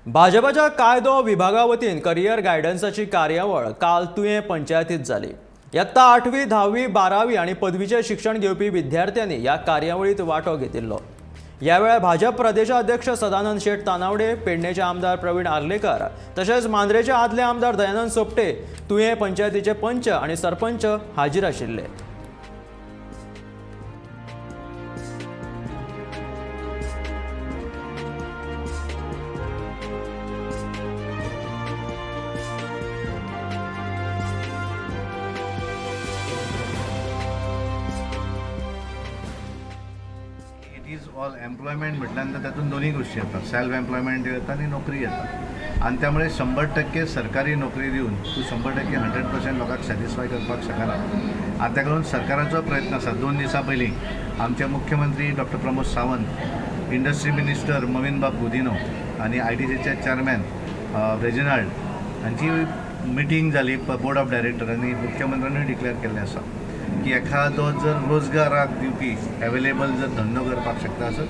भाजपाच्या कायदो विभागा वतीन करियर गायडन्साची कार्यावळ काल तुयें पंचायतीत जाली. यत्ता 8वी, 10वी, 12वी आनी पदवीचें शिक्षण घेवपी विद्यार्थ्यांनी ह्या कार्यावळीत वांटो घेतिल्लो. ह्या वेळार भाजप प्रदेशाध्यक्ष सदानंद शेट तानावडे, पेडणेचे आमदार प्रवीण आर्लेकर तशेंच मांद्रेचे आदले आमदार दयानंद सोपटे, तुयें पंचायतीचे पंच आनी सरपंच हाजीर आशिल्ले. It is all employment म्हटल्यानंतर त्यातून दोन्ही गोष्टी येतात, सेल्फ एम्प्लॉयमेंट येतं आणि नोकरी येतात. आणि त्यामुळे 100% सरकारी नोकरी दिवन तूं 100% 100% लोकांक सॅटिस्फाय करपाक शकना. आनी ताका लागून सरकाराचो प्रयत्न आसा. 2 दिसां पयलीं आमचे मुख्यमंत्री doctor Pramod Sawant, industry minister मवीनबाब गुदिनो आनी आयटीसीचे चॅरमॅन रेजिनाल्ड हांची मिटींग जाली बोर्ड ऑफ डायरेक्टर आनी मुख्यमंत्र्यांनी डिक्लेअर केल्लें आसा की एखादो जर रोजगाराक दिवपी एवेलेबल जर धंदो करपाक शकता आसत,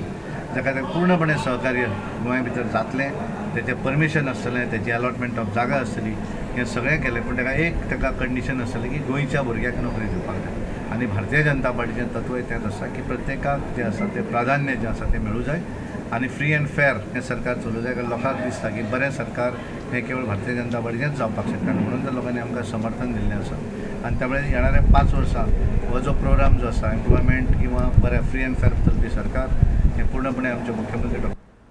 जाका तें पूर्णपणे सहकार्य गोंया भितर जातलें, तेचें परमिशन आसतलें, तेची अलॉटमेंट ऑफ जागा आसतली, हें सगळें केलें. पूण ताका एक ताका कंडिशन आसतलें की गोंयच्या भुरग्याक नोकरी दिवपाक जाय. आनी भारतीय जनता पार्टीचें तत्वय तेंच आसा की प्रत्येकाक जें आसा तें प्राधान्य जें आसा तें मेळूं जाय आनी फ्री अँड फेर हें सरकार चलोवं जाय. कारण लोकांक दिसता की बरें सरकार हें केवळ भारतीय जनता पार्टीचेंच जावपाक शकता. म्हणून तर लोकांनी आमकां समर्थन दिल्लें आसा. आनी त्यामुळे येणाऱ्या 5 वर्सां हो जो प्रोग्राम जो आसा एम्प्लॉयमेंट किंवा बरें फ्री अँड फेर चलपी सरकार हें पूर्णपणे आमचे मुख्यमंत्री डॉक्टर